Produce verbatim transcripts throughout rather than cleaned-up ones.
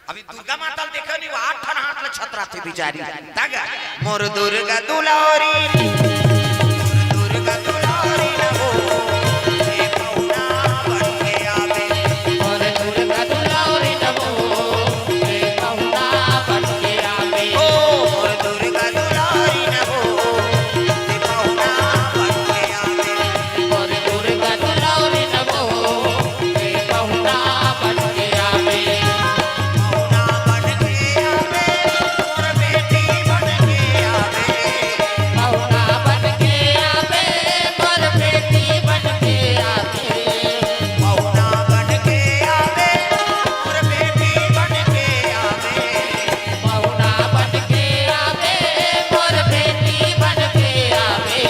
अभी दुर्गा माता ल देखो नहीं, वो आठ ठन हाथ ले छतराथे बिचारी। तग मोर दुर्गा दुलारी, मोर दुर्गा दुलारी न हो, ए पहुना बन के आवे। मोर दुर्गा दुलारी न हो, ए पहुना बन के आवे। ओ मोर दुर्गा दुलारी न हो, ए पहुना बन के आवे। मोर दुर्गा दुलारी न हो, ए पहुना बन के आवे। पहुना बन के आवे, मोर बेटी बन के आवे। पहुना बन के आवे, मोर बेटी बन के आवे। पहुना बन के आवे, मोर बेटी बन के आवे। पहुना बन के आवे, मोर बेटी बन के आवे।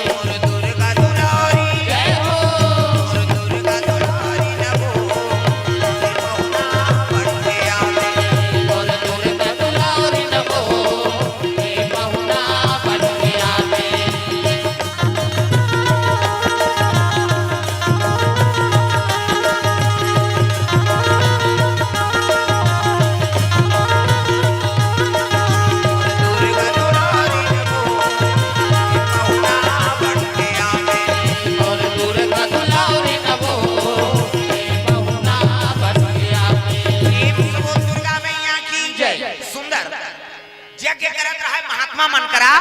मोर दुर्गा दुलारी, जय हो। मोर दुर्गा दुलारी नभो, मोर पहुना बन के आवे। मोर दुर्गा दुलारी नभो, मोर पहुना बन के आवे। प्रेम से बोल दुर्गा मैया की जय। सुंदर। यज्ञ करत रहय महात्मा मन करा,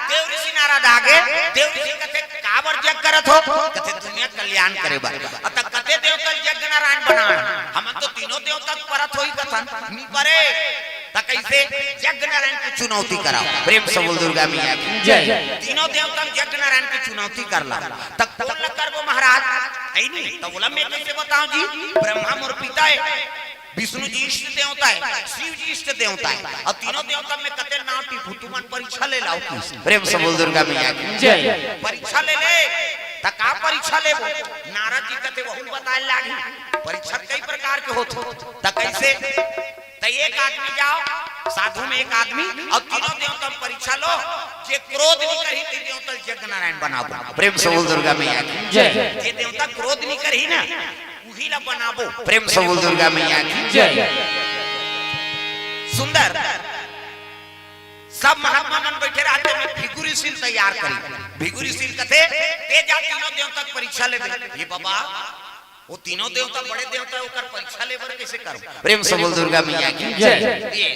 देव ऋषि नारद आगे, देव ऋषि कथे, "काबर यज्ञ करत हो?" कथे, "दुनिया कल्याण करे बर।" अत कथे, "देवता यज्ञ नारायण बनाए, हमन तो तीनों देवता परत होही कथन, नी परे, त कइसे यज्ञ नारायण के चुनौती कराओ?" प्रेम से बोल दुर्गा मैया की जय। तीनों देवता यज्ञ नारायण के चुनौती करला, त कोन ल करबो महाराज? ऐ नी, त बोला, "मैं कइसे बताऊं जी, ब्रह्मा मोर पिता हे।" विष्णु जी इष्ट देवता हे, शिव जी इष्ट देवता हे, अउ तीनों देवता में कते नाव टिपू, तुमन परीक्षा ले लाव। प्रेम से बोल दुर्गा मैया की जय। परीक्षा ले ले, त का परीक्षा लेबो? नारद जी कथे, "वहू बताए लागही।" परीक्षा कई प्रकार के होथे, त कइसे? त एक आदमी जाव, साधु में एक आदमी, अउ तीनों देवता में परीक्षा लो, जे क्रोध नी करही, ते देवता ल यज्ञ नारायण बनाबो। प्रेम से बोल दुर्गा मैया की जय। जे देवता क्रोध नी करही ना, उही ला बनाबो। प्रेम से बोल दुर्गा मैया की जय। सुंदर। सब महात्मा मन बइठे रहथे, मैं भृगु ऋषि ल तैयार करी। भृगु ऋषि ल कथे, "ते जा तीनों देवता के परीक्षा लेबे।" "ए बाबा, वो तीनों देवता बड़े देवता हे, ओकर परीक्षा लेबर कइसे करूं?" प्रेम से बोल दुर्गा मैया की जय। ये,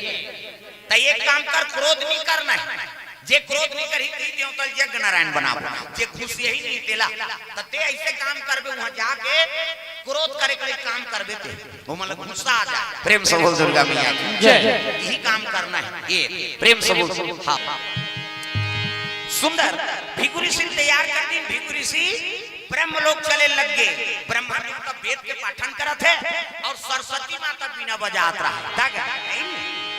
त एक काम कर, क्रोध नी करना हे। जे क्रोध नी करही, तेही देवता ल यज्ञ नारायण बनाबो। जे घुसियाही नी तेला, त ते अइसे काम करबे, उहां जाके क्रोध करे के काम करबे ते, ओमन ल गुस्सा आ जाय। प्रेम से बोल दुर्गा मैया की जय। यही काम करना हे। ये प्रेम से बोल, हां। सुंदर, भृगु ऋषि ल तैयार कर दिन। भृगु ऋषि ब्रह्मलोक चले लग गे। ब्रह्मा जी त वेद के पाठन करत हे अउ सरस्वती माता बीना बजात रहय।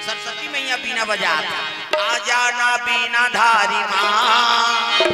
सरस्वती मैया बीना बजात हे। आ जाना बीना धारी मां।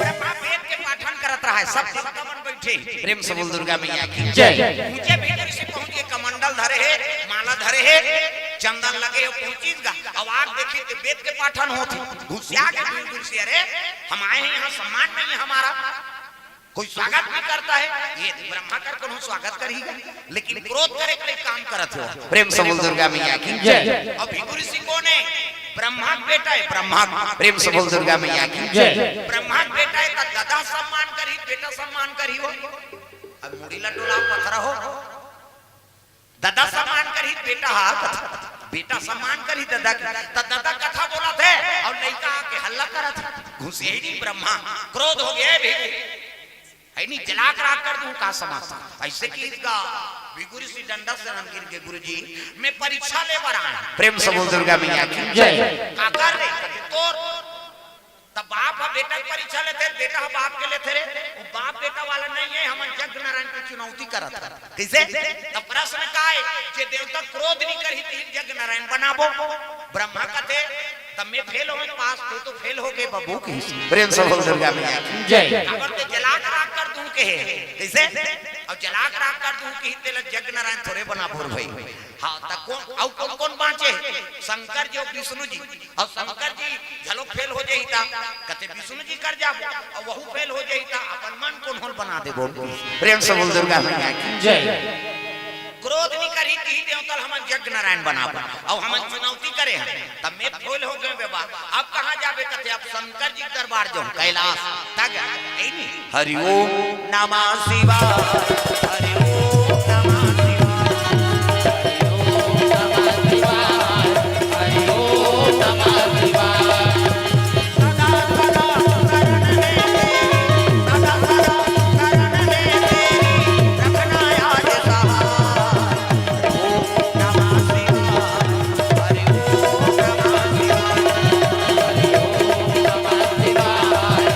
ब्रह्मा वेद के पाठन करत रहय, सब देवता मन बइठे। प्रेम से बोल दुर्गा मैया की जय। ऊंचे भीतर से पहुंच के कमंडल धरे हे, माला धरे हे, चंदन लगे हे, पहुंचिस गा। अउ आके देखिस त वेद के पाठन होत हे। घुसिया गे भृगु ऋषि, "अरे, हम आए हैं यहाँ, सम्मान नहीं है हमारा, कोई स्वागत नहीं करता है।" ये ब्रह्मा कर कोनो स्वागत करही गा, लेकिन क्रोध करे के काम करत हे। प्रेम से बोल दुर्गा मैया की जय। अउ भृगु ऋषि कोन हे? ब्रह्मा के बेटा हे, ब्रह्मा के। प्रेम से बोल दुर्गा मैया की जय। ब्रह्मा के बेटा हे, त ददा सम्मान करही, बेटा सम्मान करही वो। अब मुड़ी ला डोलाव, पथरा हो। ददा सम्मान करही, बेटा हा, बेटा सम्मान करही ददा के। त ददा कथा बोलत हे अउ लइका आके हल्ला करत हे। घुसियाही नी ब्रह्मा, क्रोध हो गे भृगु। नहीं, जला के राख कर दूं का समाज। ऐसे कि इसका बिगुरी सी डंडा से हम गिर के, "गुरुजी, मैं परीक्षा ले बर आया हूं।" प्रेम से बोल दुर्गा मैया की जय। का कर रे? तोर तब बाप ह बेटा के परीक्षा लेथे, बेटा ह बाप के लेथे रे। वो बाप बेटा वाला नहीं है, हमन यज्ञ नारायण की चुनौती करत हन। कइसे? तब प्रश्न का है, जे देवता क्रोध नहीं करही, तीन यज्ञ नारायण बनाबो। ब्रह्मा कथे, "तब मैं फेल हों पास, तू तो फेल हो गए बबू की।" प्रेम से बोल दुर्गा मैया की जय। काबर ते जला के राख कर दूं के हे। कइसे? अब जला के राख कर दूं के ही तेला यज्ञ नारायण थोड़े बनाबो रे भाई। हाँ, त कौन, अउ कौन, कौन बांचे? शंकर जी अउ विष्णु जी। अउ शंकर जी घलो फेल हो जाही त, कथे विष्णु जी कर जाबो, अउ वहू फेल हो जाही त, अपन मन कोन होल बना देबो। प्रेम से बोल दुर्गा मैया की जय। क्रोध नहीं करही, तीही देवता ल हमन यज्ञ नारायण बनाबो, अउ हमन चुनौती करे हन, तब मैं फेल हो गए बाबा। अब कहाँ जाबे? कथे अब शंकर जी के दरबार जाहूं, कैलाश तक। हरि ओम नमः शिवाय, हरि ओम नमः शिवाय, हरि ओम नमः शिवाय, हरि ओम नमः शिवाय। सदा सदा शरण में तेरी, सदा सदा शरण में तेरी, रखना याद सहाय। ओम नमः शिवाय, हरि ओम नमः शिवाय, हरि ओम नमः शिवाय,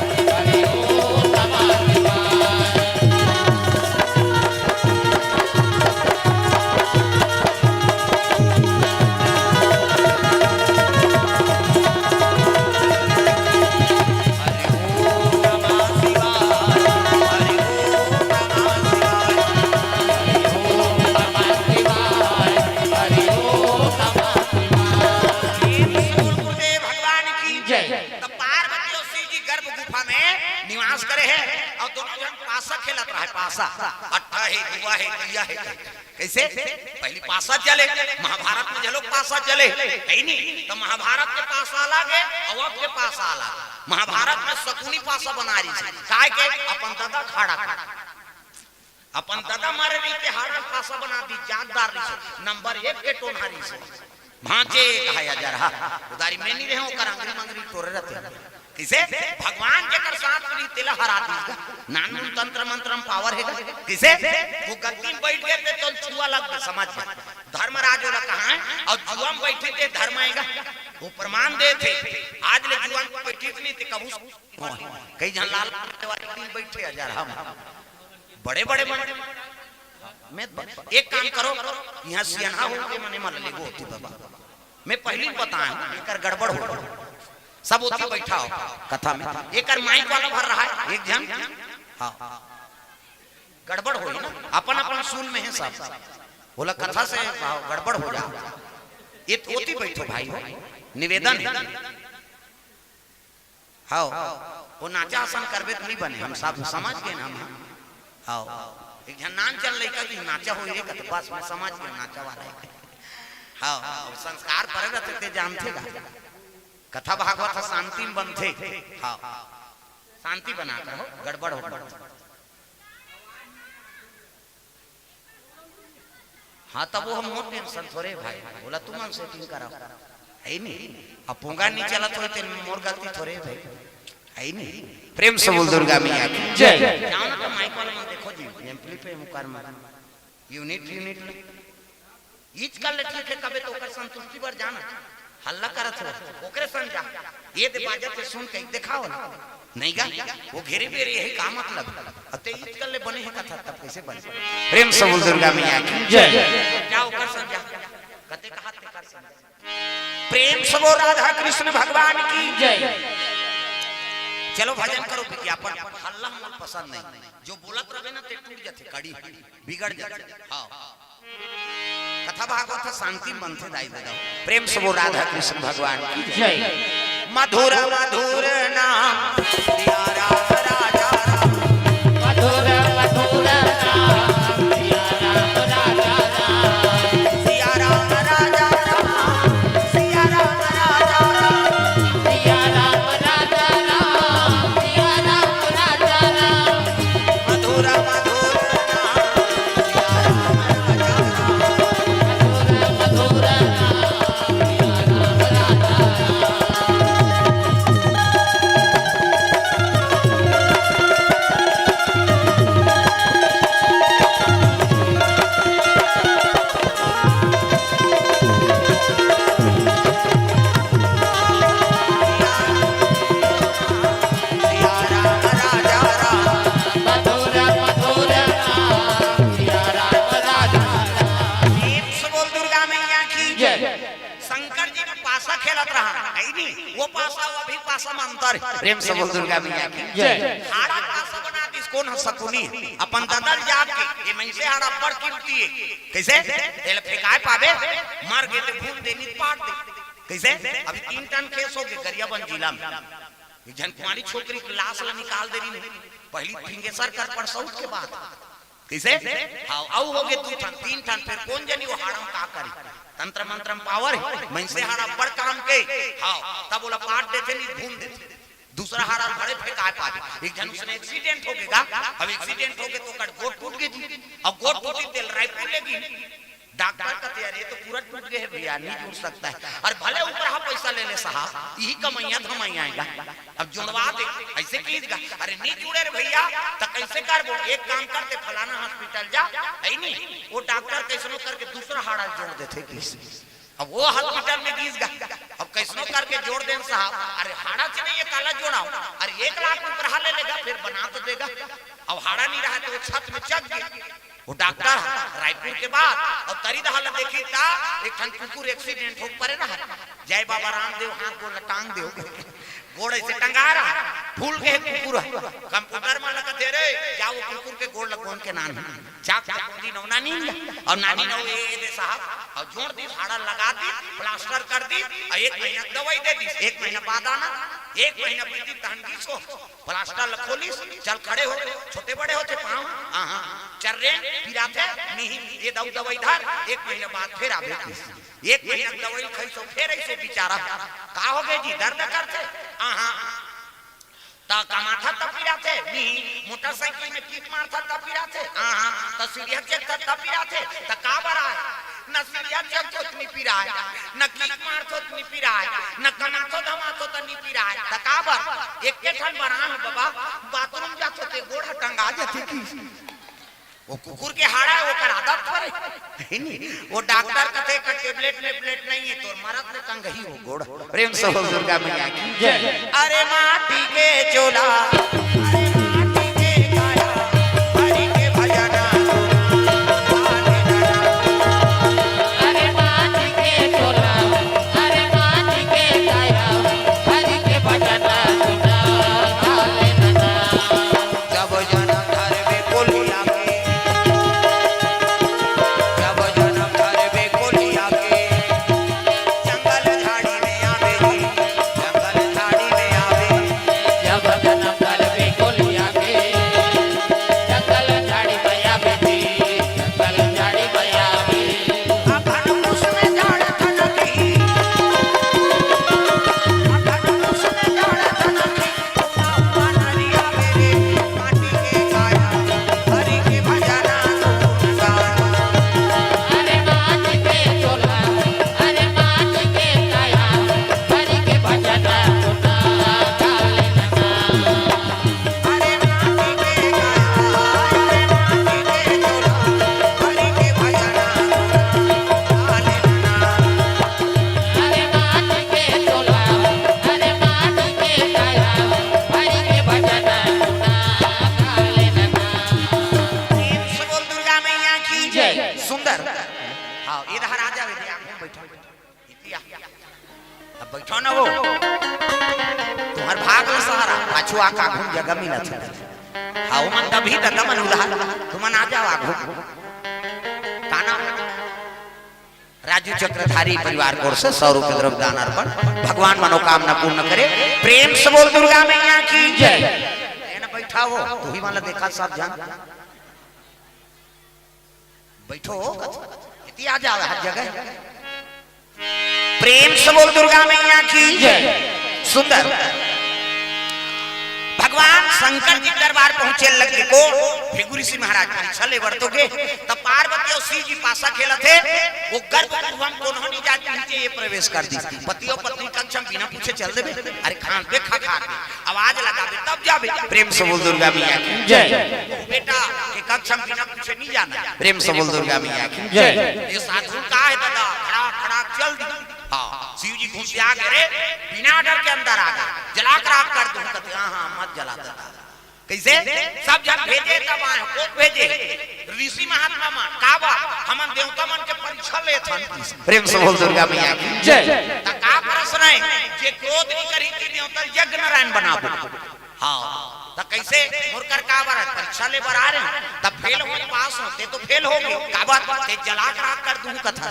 हरि ओम नमः शिवाय। प्रेम से बोल गुरुदेव भगवान की जय। तब पार्वती और शिव जी गर्भ गुफा में निवास करे हैं और दोनों जन पासा खेलत रहे। पासा, अट्ठा है, दुआ है, दिया है। कइसे? पहिली पासा चले, महाभारत में घलो पासा चले, हे नहीं? त महाभारत के पासा अलग हे अउ अब के पासा अलग हे। महाभारत में सकुनी पासा बना रहिसे, काय के? अपन ददा खाड़ा कर, अपन ददा मरे रहिसे, हाड़ा पासा बना दिस, जागदार रहिसे, नंबर एक के टोनहा रहिसे। भांचे कहा या जरहा, उधारी में नहीं रहे, ओकर अंगरी मंगरी टोरे रहिथे। कइसे? भगवान जेकर साथ रही, तेला हरा दिस। नानमुन तंत्र मंत्र म पावर हे गा। कइसे? वो गद्दी म बइठ गे ते तोला छुआ लग गे, समझ में। धर्मराज ओला कहा हे, अउ जुआ म बइठे ते धर्म हे गा। वो प्रमाण देथे। आज ले जुआ म बइठे नहीं ते कभू कई झन लाल वाली बइठे हजार हम। बड़े बड़े बन। मैं ब-, एक काम करो, इहां सियान हो के मने मन ले गो होती बाबा। मैं पहिली बताया हूं, एकर गड़बड़ हो। सब ओती बइठा हो कथा में। एकर माइक वाला भर रहा हे, एक झन। हाँ। गड़बड़ होही ना, अपन अपन सुर में हे सब। बोला कथा से गड़बड़ हो जा। ये ओती बइठो भाई हो, निवेदन हे। हाँ, वो नाचा असन करबे त नहीं बने, हम सब समझ गेन हम। हाँ, एक झन नान चल लइका जी नाचा होही रे, कथे बस मैं समझ गेन नाचा वाला हे। हाँ, वो संस्कार परे रहिथे ते जानथे गा। कथा भागवत ह शांति म बनथे। हाँ, शांति बना कर हो, गड़बड़ हो, गड़बड़। हाँ, तब वो हम मोर टेंशन थोरे भाई, बोला तुमन सेटिंग कराओ, हे नहीं? अब पोंगा नहीं चलत होय ते मोर गलती थोरे भाई, हे नहीं? प्रेम से बोल दुर्गा मैया की जय। जाओ ना तो माइक वाले मन देखो जी, एम्पली पे मुकर मार, यूनिट, यूनिट ले। ईच कर ले ठीक हे, कबे तो ओकर संतुष्टि बर जाना। हल्ला करत हो, ओकरे संग जा। ये दे बाजत हे, सुन के देखाओ ना। नहीं गा, वो घेरे बेरे यही का मतलब? अते ईच कर ले बने हे कथा, तब कइसे बने? प्रेम से बोल दुर्गा मैया की जय। जा ओकर संग जा। कते कहा ते कर संग। प्रेम से बोल राधा कृष्ण भगवान की जय। चलो भजन करो, विज्ञापन। हल्ला हमन पसंद नहीं। जो बोलत रहे ना ते टूट जाथे कड़ी। बिगड़ जाथे। हाँ। कथा भागवत ह शांति म बनथे दाई ददा। प्रेम से बोल राधा कृष्ण भगवान की जय। मधुर मधुर नाम सिया राम राजा राम। मधुर मधुर नाम सिया राम राजा राम। सिया राम राजा राम। सिया राम राजा राम। सिया राम राजा राम। सिया राम राजा राम। मधुर मधुर नाम सिया राम राजा राम। मधुर मधुर नाम सिया राम राजा राम। खेलत रहा, है नी? वो पासा, वो अभी पासा में अंतर है। प्रेम से बोल दुर्गा मैया की। जय। हाड़ा पासा बना दिस, कोन ह? सकुनी ह। अपन ददल जात के, ये मइनसे हाड़ा बड़ कीमती हे। कइसे? एला फेंकाय पाबे, मर गे ते भून दे, नी त पाट दे। कइसे? अभी तीन ठन केस हो गे गरियाबंद जिला में। एक झन कुंवारी छोकरी के लाश ला निकाल दे रहिन। पहिली फिंगेसर कर परसौत के बाद। कइसे? हाँ, अउ हो गे दू ठन, तीन ठन, फेर कोन जनी वो हाड़ा म का करी? तंत्र मंत्र म पावर हे, मइनसे हाड़ा बड़ काम के, हाँ, तब ओला पाट देथे, नी भून देथे। दूसरा हाड़ा ल भले फेंकाय पाबे। एक झन उसने एक्सीडेंट हो गे गा, अब एक्सीडेंट हो गे त ओकर गोड़ टूट गे जी, अब गोड़ टूटी तेला रायपुर ले गे। डॉक्टर कथे, "अरे, ये तो पूरा टूट गए है भैया, नहीं जुड़ सकता है।" अरे, भले ऊपर हा पैसा ले ले साहब, यही कमैया धमैया आएगा, अब जुड़वा दे। ऐसे कहिस गा, "अरे, नहीं जुड़े रे भैया, तो कैसे करबो? एक काम करते, फलाना हॉस्पिटल जा, है नहीं, वो डॉक्टर कैसनो करके दूसरा हाड़ा जोड़ देथे," कहिस। अब वो हॉस्पिटल में गिस गा, अब कैसनो करके जोड़ देन साहब। "अरे, हाड़ा से नहीं, ये काला जोड़ाओ, अरे, एक लाख ऊपर हा ले लेगा, फिर बना तो देगा।" अब हाड़ा नहीं रहा तो वो छत में चढ़ गया। वो डॉक्टर ह, रायपुर के बाद, अउ तरी डहर ल देखी त एक ठन कुकुर एक्सीडेंट हो परे रहा। जय बाबा रामदेव, हाथ गोड़ ल टांग देव। गोड़ ऐसे टंगा रहा, फूल गे कुकुर ह। कंपाउंडर मन ल कथे, "रे, जा वो कुकुर के गोड़ ल गोंद के लान।" चाक चाक गोंदी नौ नानी ल, अउ नानी नौ ए, ए दे साहब, अउ जोड़ दिस, हाड़ा लगा दिस, प्लास्टर कर दिस, अउ एक महीना दवाई दे दिस, एक महीना बाद आना, एक महीना बीती तहन गिस हो। प्लास्टर ल खोलिस, चल खड़े हो, छोटे बड़े होथे पाँव, हाँ, हाँ, चर्रेन, पिराथे, नहीं, ये दऊ दवाई धर, एक महीना बाद फेर आबे कहिस। एक महीना दवाई खइस, फेर अइसे बिचारा, "का हो गे जी, दर्द करथे?" "हाँ, हाँ।" "त कमाथस त पिराथे?" "नहीं।" "मोटरसाइकिल में किक मारथस त पिराथे?" "हाँ, हाँ।" "त सीढ़िया चढ़थस त पिराथे?" "त काबर आय?" "न सीढ़िया चढ़थों त नी पिराय, न किक मारथों त नी पिराय, न कमाथों धमाथों त नी पिराय, त काबर?" "एके ठन बरान हे बबा, बाथरूम जाथों ते गोड़ ह टंगा जाथे," कहिस। वो कुकुर के हाड़ा हे, ओकर आदत परे। है नी? वो डॉक्टर कथे का टेबलेट मेबलेट नहीं है, तोर मरत ले टंगही हो गोड़। प्रेम से बोल दुर्गा मैया की। जय। अरे माटी के चोला, अरे माटी के काया, हरि के भजना। अरे माटी के चोला, अरे माटी के काया, हरि के भजना। जब जनम धरबे कोलिया के, जब जनम धरबे कोलिया के, जंगल झाड़ी में आबे जी, जंगल झाड़ी में आबे। जब जनम धरबे कोलिया के, जंगल झाड़ी में आबे जी, जंगल झाड़ी में आबे। अपन कुछ में झाड़ थनकी, अपन कुछ में झाड़ थनकी। प्रेम से बोल दुर्गा मैया की जय। सुंदर। हाँ, इधर आ जाओ, इधर आके बैठो। इतिया। अब बैठो ना वो। तुम्हार भाग में सहारा, पाछू आका घूम जगह मिला था। हाँ, वो मन तभी दादा मन उधार, तुमन आ जाओ आगू। का नाम? राजू चक्रधारी परिवार की ओर से सौ रुपए द्रव्य दान अर्पण। भगवान मनोकामना पूर्ण करे। प्रेम से बोल दुर्गा मैया की जय। ए ना बैठा वो, तू ही वाला देखा सब जान। बैठो, इति आ जाओ हर जगह। प्रेम से बोल दुर्गा मैया की जय। सुंदर। भगवान शंकर जी दरबार पहुंचे लगे को, भृगु ऋषि महाराज परीक्षा ले बरतो के, तब पार्वती अउ शिव जी पासा खेलत हे, वो गर्भ कुंभ म कोनो नहीं जात नीचे ये प्रवेश कर दी। पति अउ पत्नी कक्ष म बिना पूछे चल देबे, अरे खान पे खा खा के आवाज लगा दे तब जाबे। प्रेम से बोल दुर्गा मैया की जय। वो बेटा के कक्ष म बिना पूछे नहीं जाना। प्रेम से बोल दुर्गा मैया की जय। ये साधु का है दादा, खड़ा खड़ा चल दी। हाँ, शिव जी घुसिया के रे, बिना डर के अंदर आ गए। जला के राख कर दूं, कहते, "हाँ, हाँ, मत जला दादा।" कैसे? सब जन भेजे तब आए, कौन भेजे? ऋषि महात्मा मन, का बा? हमन देवता मन के परीक्षा लेत हन। प्रेम से बोल दुर्गा मैया की जय। त का पारस रहे, जे क्रोध नहीं करही, ते देवता ल जग नारायण बनाबो। हाँ, त कैसे? मोर कर का बर है? परीक्षा ले बर आ रहे हैं, त फेल हो, पास हो, ते तो फेल हो गए, का बर? ते जला के राख कर दूं कथा।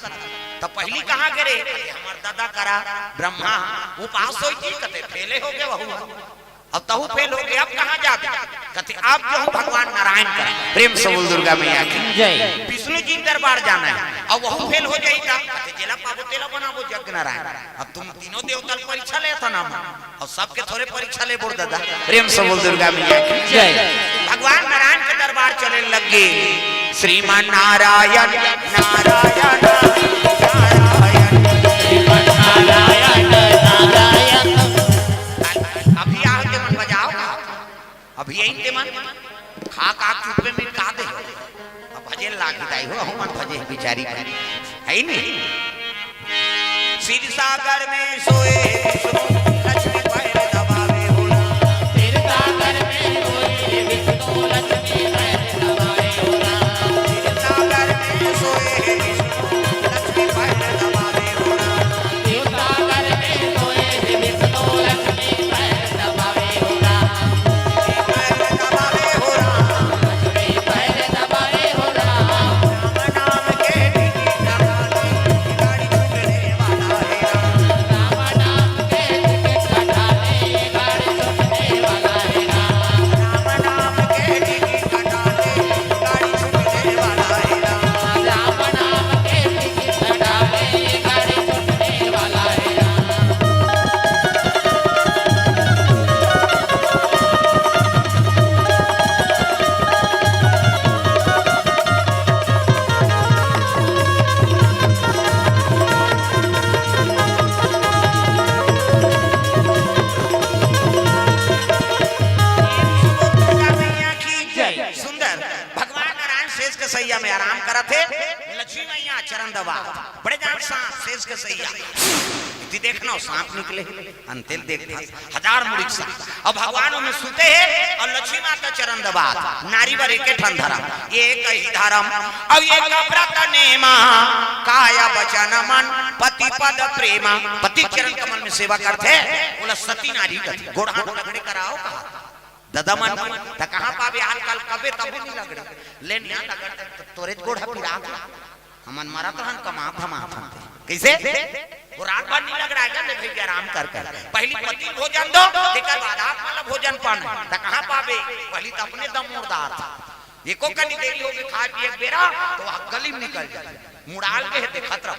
त पहली कहाँ गे रे? हमर दादा करा ब्रह्मा, वो पास होई थी, कते फेले हो गए वहू। अब तहू फेल हो गए, अब कहाँ जाबे? कते अब जो हूँ भगवान नारायण करा। प्रेम से बोल दुर्गा मैया की जय। विष्णु जी दरबार जाना है, अब वहू फेल हो जाई त कते जेला पाबो तेला बनाबो जग नारायण। अब तुम तीनों देवता ल परीक्षा लेथन ना, अउ सबके थोरे परीक्षा लेबो दादा। प्रेम से बोल दुर्गा मैया की जय। भगवान नारायण के दरबार चले लग गे। श्रीमान नारायण, नारायण, नारायण। श्रीमान नारायण, नारायण। अभी आओ ते मन बजाओ। अभी यही ते मन खा का चुप्पे में का दे। अब भजे लागी दाई हो, हम भजे बिचारी पर। है ही नहीं। क्षीर सागर में सोए विष्णु, लक्ष्मी पैर दबावे हो राम। क्षीर सागर में सोए विष्णु, लक्ष्मी पैर दबावे हो राम। क्षीर सागर में सोए विष्णु, लक्ष्मी पैर दबावे हो राम। क्षीर सागर में सोए विष्णु, लक्ष्मी पैर दबावे हो राम। पैर दबावे हो राम। लक्ष्मी पैर दबावे हो राम। राम नाम के टिकट कटाने, गाड़ी छूटने वाला है राम। राम नाम के टिकट कटाने, गाड़ी छूटने वाला है राम। राम नाम के टिकट कटाने, गाड़ी छूटने वाला है राम। राम नाम के टिकट कटाने, गाड़ी छूटने वाला है राम। दुर्गा मैया की जय। सुंदर भगवान नारायण शेष के सैया में आराम करत हे, लक्ष्मी मैया चरण दबा, बड़े जान सांप शेष के सैया। इति देखना, सांप निकले। अंतेल देख, हजार मुड़ी के साथ। अब भगवान ओमे सुते हे अउ लक्ष्मी माता चरण दबात। नारी बर एके ठन धरम, एक ही धरम, अउ एक व्रत नेमा, काय वचन मन पति पद प्रेमा। पति चरण कमल में सेवा करथे, ओला सती नारी कथे। गोड़ हाथ लगड़े कराओ कहा। ददा मन, त कहाँ पाबे आजकल, कबे तबो नहीं लगड़े। ले निया लगड़, त तोरे गोड़ ह पिरात ला। हमन मरत रहन, कमात धमात हन ते। कइसे? वो रात भर नहीं लगड़ा जा, ले भई आराम कर कर। पहली पति ल भोजन दो, तेकर बाद आप मन ल भोजन पाना। त कहाँ पाबे? पहली त अपने दम मुर्दार था। एको कनी देरी होगे खाए पिए के बेरा, त वह गली में निकल जाए। मुड़ाल के हे देखत रह।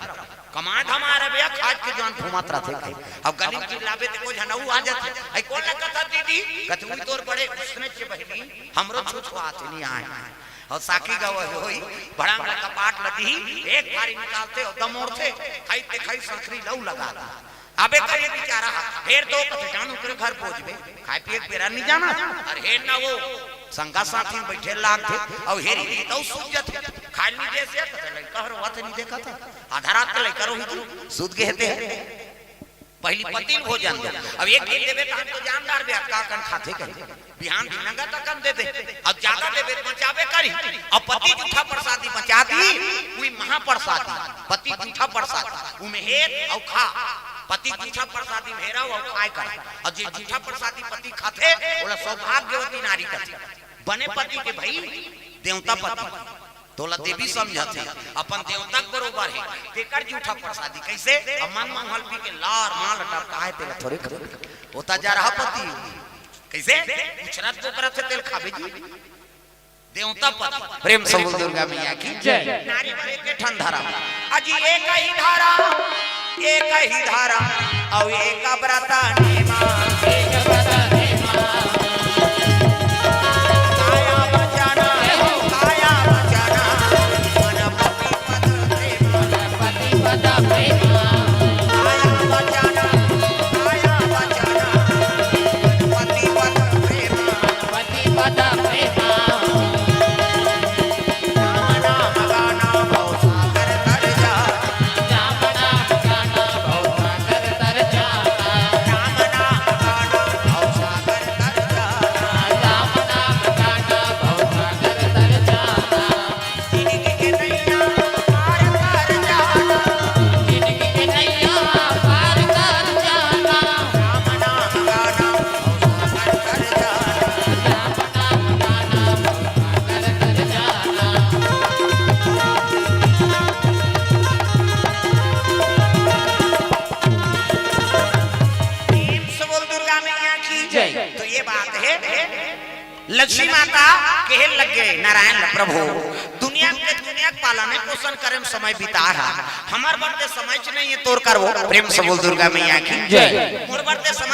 कमा धमा रहे भैया, खाए के जान घूमत रहथे कहीं। अब गली में चिल्लाबे त कोई झन अउ आ जाथे। "अई कोन लगत हे दीदी?" कथे, "उई तोर बड़े उसने चे बहिनी, हमरो छुछुआत नहीं आए।" अउ साखी गवा होई, भड़ांग ल कपाट ल दिही, एक फारी निकालथे अउ दमोरथे, खाई ते खाई संखरी लऊ लगा दी। अबे करे बिचारा हा, फेर तो कथे जानो तेरे घर पहुंचबे, खाए पिए के बेरा नहीं जाना, अरे हेर ना वो, संगा साथी में बैठे लागथे, अउ हेरी नहीं तो सूत जाथे, खाए नहीं दे से, कथे लइका हर वात नहीं देखा था, आधा रात के लइका रोही तू, सूत गए थे। पहली पति ल भोजन दो। अब एक दिन देबे त हम तो जानदार बे, का कन खाथे कही। बिहान दिन नंगा तकन दे दे। अब ज्यादा देबे त बचाबे करी। अब पति जूठा प्रसादी बचा दी, उही महाप्रसादी। पति जूठा प्रसादी, उमे हेर अउ खा। पति जूठा प्रसादी में हेरा अउ खाए करा। अब जे जूठा प्रसादी पति खाथे, ओला सौभाग्यवती नारी कथे। बने पति के भई, देवता पति। तोला देवी समझत हे, अपन देवता के बरोबर हे, तेकर जूठा प्रसादी। कइसे? अब मन मंगल पी के लार माल टपकाए, तेला थोरे खाबे। ओता जा रहा पति। कइसे? उछरत बोकरत हे, तेल खाबे जी। देवता पति। प्रेम से बोल दुर्गा मैया की जय। नारी बर एक ठन धरम। अजी एक ही धरम, एक ही धरम, अउ एक व्रत नेमा। एक व्रत नेमा। काया वचन, काया वचन, मन पति पद प्रेम। मन पति पद प्रेम। काया वचन, काया वचन, मन पति पद प्रेम। पति पद प्रेम। राम नाम गाना भव सागर तर जा। राम नाम गाना भव सागर तर जा। राम नाम गाना भव सागर ये बात हे। लक्ष्मी माता कहे लग गे नारायण ल, "प्रभु, दुनिया के, दुनिया के पालन पोषण करे में समय बिता रहा, हमर बर ते समय च नहीं है तोर करबो।" प्रेम से बोल दुर्गा मैया की जय। "मोर बर ते समय